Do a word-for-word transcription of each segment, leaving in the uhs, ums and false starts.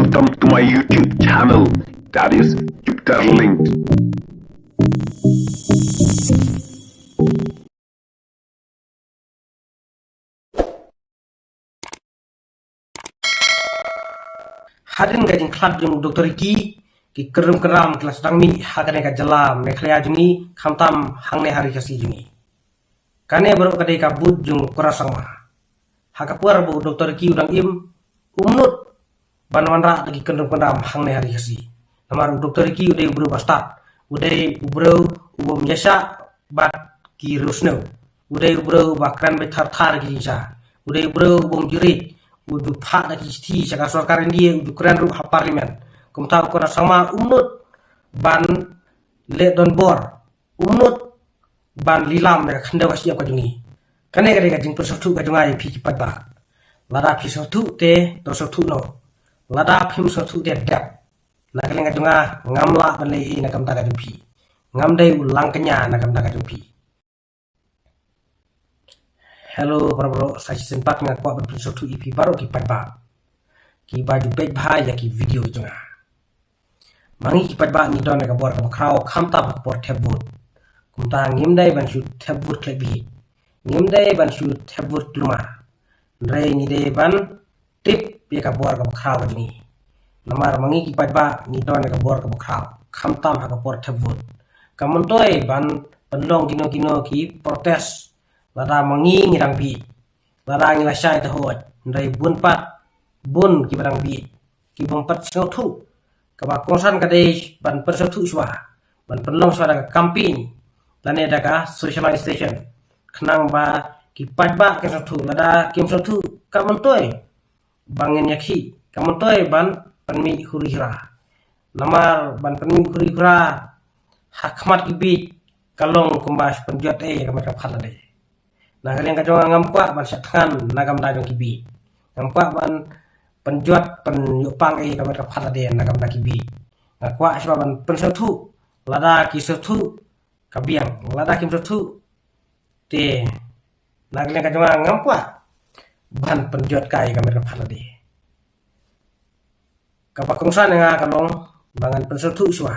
Welcome to my YouTube channel, that is Jupiter Linked. Hadien ka jingkhlad jong u Doktor Ricky, ki kynrum kynram ki la sdang mih ha kane ka jylla Meghalaya jong ngi, khamtam hangne ha ri Khasi jong ngi. Kane baroh ka dei ka buit jong u Conrad Sangma. Ha ka por ba u Doktor Ricky u dang im, um nud ban wanrah da ki kynrum kynram hangne ha ri Khasi. Namar u Doktor Ricky u dei u briew ba stad, u dei u briew u bym ïashah bad ki riewsniew, u dei u briew ba kren beit thar thar ki jingshisha, u dei u briew u bym ju rit, u ju phah da ki shithi sha ka sorkar India, u ju kren ruh ha parliament. Kumta u Conrad Sangma um nud ban leh donbor, um nud ban lilam ïa ka khyndew ka shyiap ka jong ngi. Kane ka dei ka jingpynsngewthuh ka jong nga ïa phi ki paidbah. Lada phi sngewthuh te to sngewthuh noh. Lada phim sngewthuh te dep. Na ka liang ka jong nga ngam lah ban leh ei na ka bynta ka jong phi. Ngam dei u langkñia na ka bynta ka jong phi. Hello para baroh, sa shisien pat nga kwah ban pynsngewthuh ïa phi baroh ki paidbah kiba ju peit bha ïa ki video jong nga. Ma ngi ki paidbah ngi don ha ka bor kaba khraw khamtam ha ka por thep vote. Kumta ngim dei ban shu thep vote khlem bihih. Ngim dei ban shu thep vote kulmar. Hynrei ngi dei ban tip ïa ka bor kaba khraw ka jong ngi. Namar ma ngi ki paidbah ngi don ha ka bor kaba khraw khamtam ha ka por thep vote. Kam myntoi ban pynlong kino kino ki protest lada ma ngi ngi dang bieit. Lada ngi la shai te hooid, hynrei bun pat, bun kiba dang bieit, ki bym pat sngewthuh. Kaba kongsan ka dei ban pynsngewthuh shuwa, ban pynlong shuwa da ka campaign lane da ka socialization, khnang ba ki paidbah kin sngewthuh. Lada kim sngewthuh, kam myntoi ba ngin ïakhih, kam myntoi ban pynmih huri hura. Namar ban pynmih huri hura ha khmat ki bieit ka long kumba shu pynjot ei ïa ka met ka phad lade. Na ka liang ka jong nga ngam kwah ban shah thngan na ka bynta jong ki bieit. Ngam kwah ban pynjot pynïoh pang ei ïa ka met ka phad lade na ka bynta ki bieit. Nga kwah shuwa ban pynsngewthuh, lada ki sngewthuh ka biang, lada kim sngewthuh te na ka liang ka jong nga ngam kwah ban pynjot kai ïa ka met ka phad lade. Kaba kongsan ïa nga ka long ba ngan pynsngewthuh shuwa.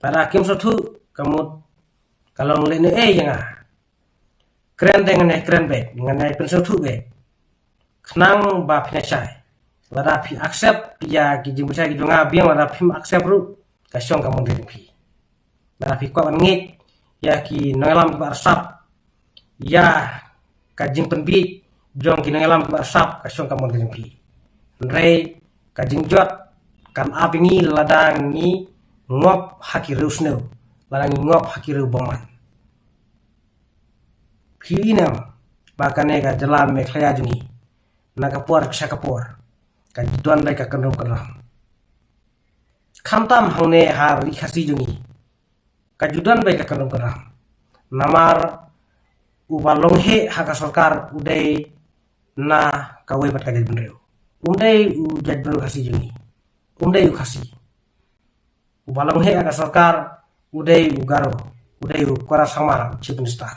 Lada kim sngewthuh ka mut ka long lehnohei ïa nga. Kren te ngan ïai kren beit, ngan ïai pynsngewthuh beit. Khnang ba phin ïa shai. Lada phi accept ïa ki jingpynshai ki jong nga biang, lada phim accept ruh, ka shong ka mon ka jong phi. Lada phi kwah ban ngeit ïa ki nongïalam kiba arsap, ïa ka jingpynbieit jong ki nongïalam kiba arsap, ka shong ka mon ka jong phi. Hynrei ka jingjot kan ap ïa ngi lada ngi ngop ha ki riewsniew, lada ngi ngop ha ki riewbymman. Phi ïohi ne em ba kane ka jylla Meghalaya jong ngi, na ka por sha ka por, ka ju don beit ka kynrum kynram. Khamtam hangne ha ri Khasi jong ngi, ka ju don beit ka kynrum kynram. Namar uba long heh ha ka sorkar u dei na kawei pat ka jaitbynriew. Um dei u jaitbynriew Khasi jong ngi. Um dei u Khasi. Uba long heh ha ka sorkar u dei u Garo, u dei u Conrad Sangma, u Chief Minister.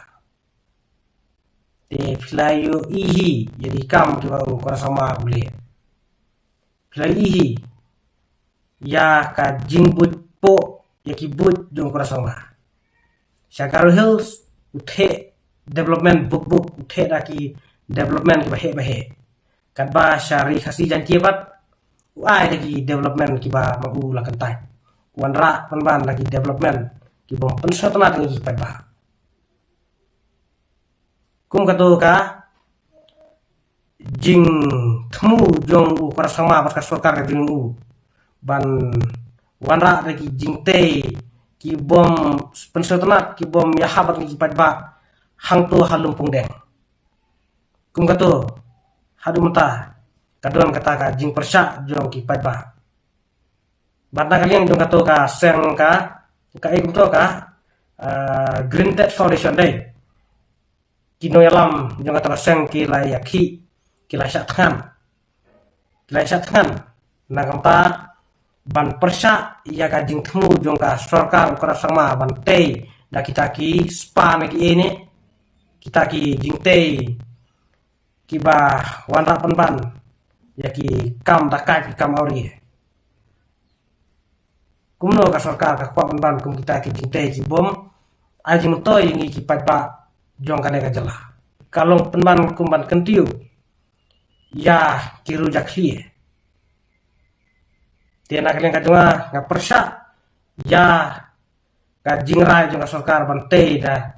Te phi la ïohi hi ïa ki kam kiba u Conrad Sangma u leh. Phi la ïohi hi ïa ka jingbuit poh ïa ki buit jong u Conrad Sangma. Sha Garo Hills u theh development buk buk, u theh da ki development kiba heh ba heh. Katba sha ri Khasi Jaiñtia pat u ai da ki development kiba ma u la kyntait. U wanrah pynban da ki development ki bym pynsngewtynnat ïa ngi ki paidbah. Kum kato ka jingthmu jong u Conrad Sangma bad ka sorkar ka jong u ban wanrah da ki jingtei ki bym pynsngewtynnat, ki bym ïahap bad ngi ki paidbah hangto ha Lumpongdeng. Kum kato, haduh mynta ka don kata ka jingpyrshah jong ki paidbah. Bad na ka liang jong kato ka seng ka, ka ei kumto ka, ah, Green Tech Foundation dei. Ki nongïalam jong kato ka seng ki la ïakhih, ki la shah thngan. Ki la shah thngan na ka bynta ban pyrshah ïa ka jingthmu jong ka sorkar u Conrad Sangma ban tei da kita ki spa ne ki ei ne, kita ki jingtei kiba wanrah pynban ïa ki kam dakaid, ki kam awria. Kumno ka sorkar ka kwah pynban kum kita ki jingtei jingpom, ai jingmyntoi ïa ngi ki paidbah jong kane ka jylla? Ka long pynban kum ban kyntiew ïa ki rujak khlieh. Te na ka liang ka jong nga, nga pyrshah ïa ka jingrai jong ka sorkar ban tei da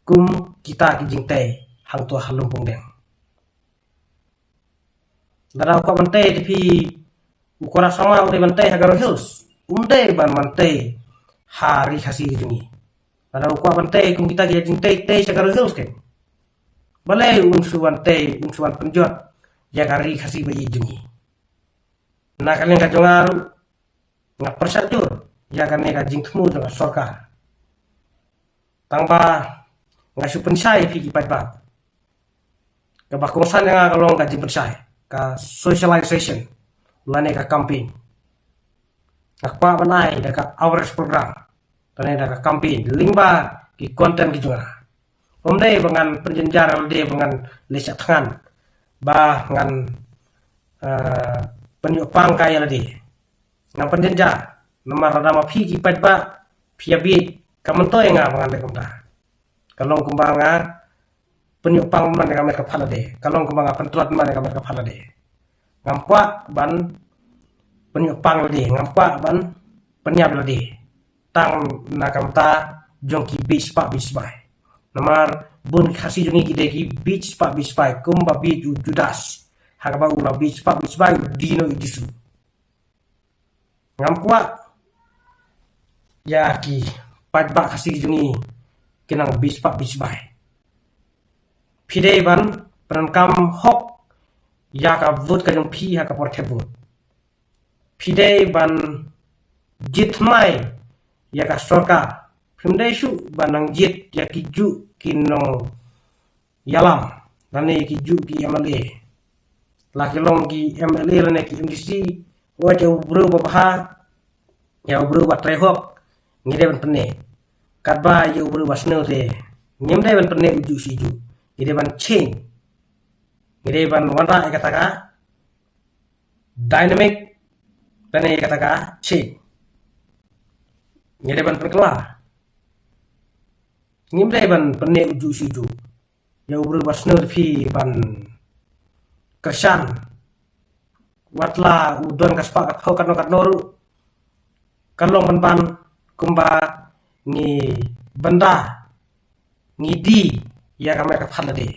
kum kita ki jingtei hangto ha Lumpung Deng. Lada u kwah ban tei te phi, u Conrad Sangma u dei ban tei ha Garo Hills, um dei ban wan tei ha Ri Khasi ka jong ngi. Lada u kwah ban tei kum kita ki jingtei tei sha Garo Hills kein, balei un shu wan tei, un shu wan pynjot ïa ka Ri Khasi ba ïeit jong ngi? Na ka liang ka jong nga ruh, nga pyrshah jur ïa kane ka jingthmu jong ka sorkar. Tang ba nga shu pynshai ïa phi ki paidbah. Kaba kongsan ïa nga ka long ka jingpynshai, ka socialization lane ka campaign. Nga kwah ban ai da ka awareness program lane da ka campaign lyngba ki content ki jong nga. Um dei ba ngan pynjynjar lade, ba ngan leh shah thngan, ba ngan, eh, pynïoh pang ka ïa lade. Ngan pynjynjar, namar lada ma phi ki paidbah phi ïa bieit, kam myntoi ïa nga ba ngan leh kumta. Ka long kumba nga pynïoh pang man ïa ka met ka phad lade, ka long kumba nga pyntlot man ïa ka met ka phad lade. Ngam kwah ban pynïoh pang lade, ngam kwah ban pynïap lade tang na ka bynta jong ki bieit spah bieit spah. Namar bun ki Khasi jong ngi ki dei ki bieit spah bieit spah, kumba bieit u Judas ha kaba u la bieit spah bieit spah, u die noh ïa u Jisu. Ngam kwah ïa ki paidbah Khasi jong ngi ki nang bieit spah bieit spah. Phi dei ban pyndonkam hok ïa ka vote ka jong phi ha ka por thep vote. Phi dei ban jied thymmai ïa ka sorkar. Phim dei shuh ban nang jied ïa kijuh ki nongïalam lane kijuh ki M L A. La ki long ki M L A lane ki M D C, wat ïa u briew ba bha, ïa u briew ba trei hok ngi dei ban pynneh. Katba ïa u briew ba sniew te ngim dei ban pynneh ujuh shi ujuh. Ngi dei ban change, ngi dei ban wanrah ïa kata ka dynamic lane ïa kata ka change. Ngi dei ban pynkylla, ngim dei ban pynneh ujuh shi ujuh. Ïa u briew ba sniew te phi ban kyrshan, wat la u don ka spah ka phew katno katno ruh, ka long pynban kumba ngi bynda, ngi die ïa ka met ka phad lade.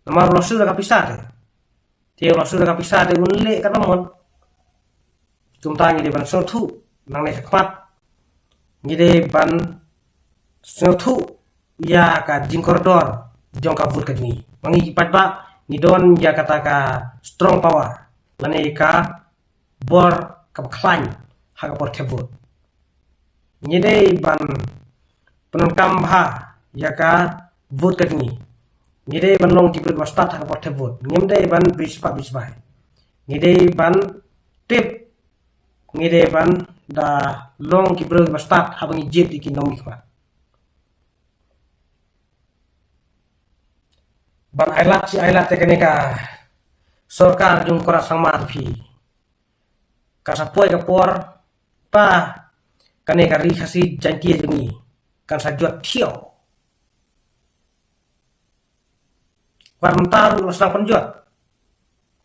Namar u la shu da ka pisa te, te u la shu da ka pisa te un leh katba mon. Kumta ngi dei ban sngewthuh nangne shakhmat, ngi dei ban sngewthuh ïa ka jingkordor jong ka vote ka jong ngi. Ma ngi ki paidbah ngi don ïa kata ka strong power lane ka bor kaba khlaiñ ha ka por thep vote. Ngi dei ban pyndonkam bha ïa ka vote ka jong ngi. Ngi dei ban long ki briew ba stad ha ka por thep vote, ngim dei ban bieit spah bieit spah. Ngi dei ban tip, ngi dei ban da long ki briew ba stad haba ngi jied ïa ki nongmihkhmat. Ban ailad shi ailad ïa kane ka sorkar jong u Conrad Sangma te phi, ka sa poi ka por ba kane ka Ri Khasi Jaiñtia jong ngi kan sa jot thiaw. Wat mynta ruh la sdang pynjot,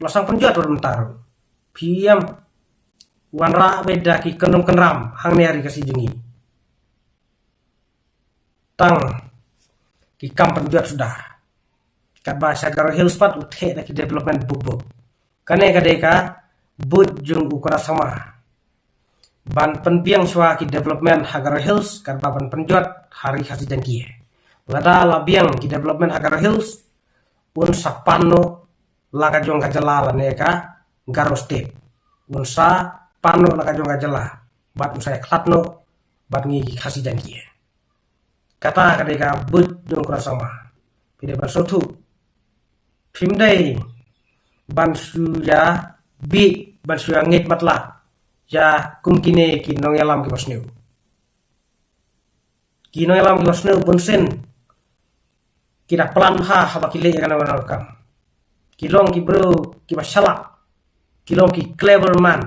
la sdang pynjot wat mynta ruh. Phi ïam, wanrah beit da ki kyndong kynram hangne ha Ri Khasi jong ngi. Tang ki kam pynjot suda. Katba sha Garo Hills pat u theh da ki development buk buk. Kane ka dei ka buit jong u Conrad Sangma ban pynbiang shuwa ki development ha Garo Hills katba ban pynjot ha Ri Khasi Jaiñtia. Lada la biang ki development ha Garo Hills, un sa pan noh la ka jong ka jylla lane ka Garo State. Un sa pan noh la ka jong ka jylla bad un sa ïakhlad noh bad ngi ki Khasi Jaiñtia. Kata ka dei ka buit jong u Conrad Sangma. Phi dei ban sngewthuh. Phim dei ban shu ïa bieit, ban shu ïa ngeit matlah ïa kum kine ki nongïalam kiba sniew. Ki nongïalam kiba sniew bunsien ki da plan bha haba ki leh ïa kano kano ka kam. Ki long ki briew kiba shalak. Ki long ki clever man.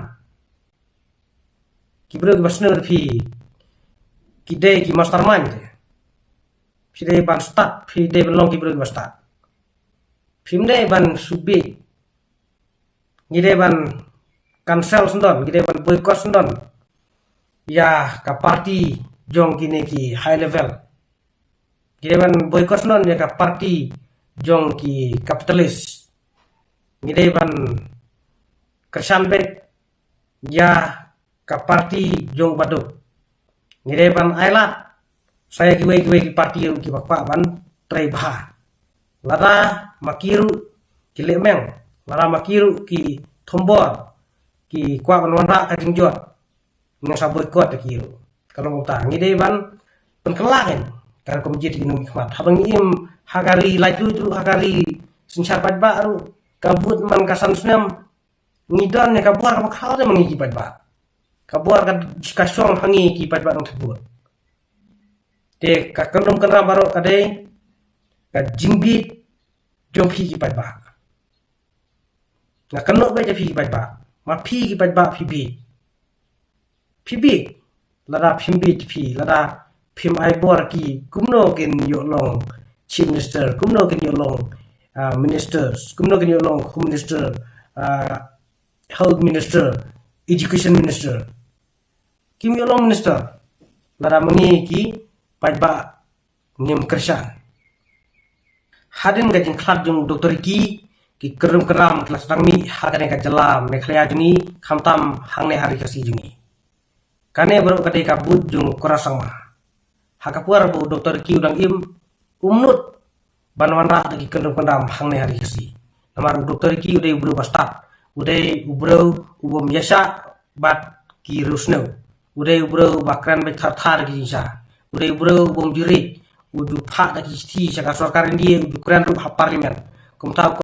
Ki briew kiba sniew da phi ki dei ki mastermind. Phi dei ban stad, phi dei ban long ki briew kiba stad. Phim dei ban submit. Ngi dei ban cancel sngewdon, ngi dei ban boycott sngewdon ïa ka party jong kine ki high level. Ngi dei ban boycott sngewdon ïa ka party jong ki capitalist. Ngi dei ban kyrshan beit ïa ka party jong u baduk. Ngi dei ban ailad sa ïa kiwei kiwei ki party ruh kiba kwah ban trei bha. Lada ma ki ruh ki leh meng, lada ma ki ruh ki thombor, ki kwah ban wanrah ka jingjot, ngi sa boycott ïa ki ruh. Ka long kumta, ngi dei ban pynkylla kein ka rukom jied jingim khmat. Haba ngi im ha ka ri laitluid ruh, ha ka ri synshar paidbah ruh, ka vote man ka san snem, ngi don ïa ka bor kaba khraw te ma ngi ki paidbah. Ka bor ka, ka shong ha ngi ki paidbah nongthep vote. Te ka kynrum kynram baroh ka dei ka jingbit jong phi ki paidbah. Nga kynnoh beit ïa phi ki paidbah, ma phi ki paidbah phi bit. Phi bit, lada phim bit phi, lada phim ai bor ki, kumno kin ïoh long Chief Minister, kumno kin ïoh long, ah, ministers, kumno kin ïoh long Home Minister, ah, Health Minister, Education Minister. Kim ïoh long minister lada ma ngi ki paidbah ngim kyrshan. Hadien ka jingkhlad jong u Doctor Ricky, ki kynrum kynram ki la sdang mih ha kane ka jylla Meghalaya jong ngi, khamtam hangne ha ri Khasi jong ngi. Kane baroh ka dei ka buit jong u Conrad Sangma. Ha ka por ba u Doctor Ricky u dang im, um nud ban wanrah da ki kynrum kynram hangne ha ri Khasi. Namar u Doctor Ricky u dei u briew ba stad, u dei u briew u bym ïaishah bad ki riewsniew, u dei u briew ba kren beit thar thar ki jingshisha, u dei u briew u bym ju riej, u ju phah da ki shithi sha ka sorkar India, u ju kren ruh ha parliament. Kumta u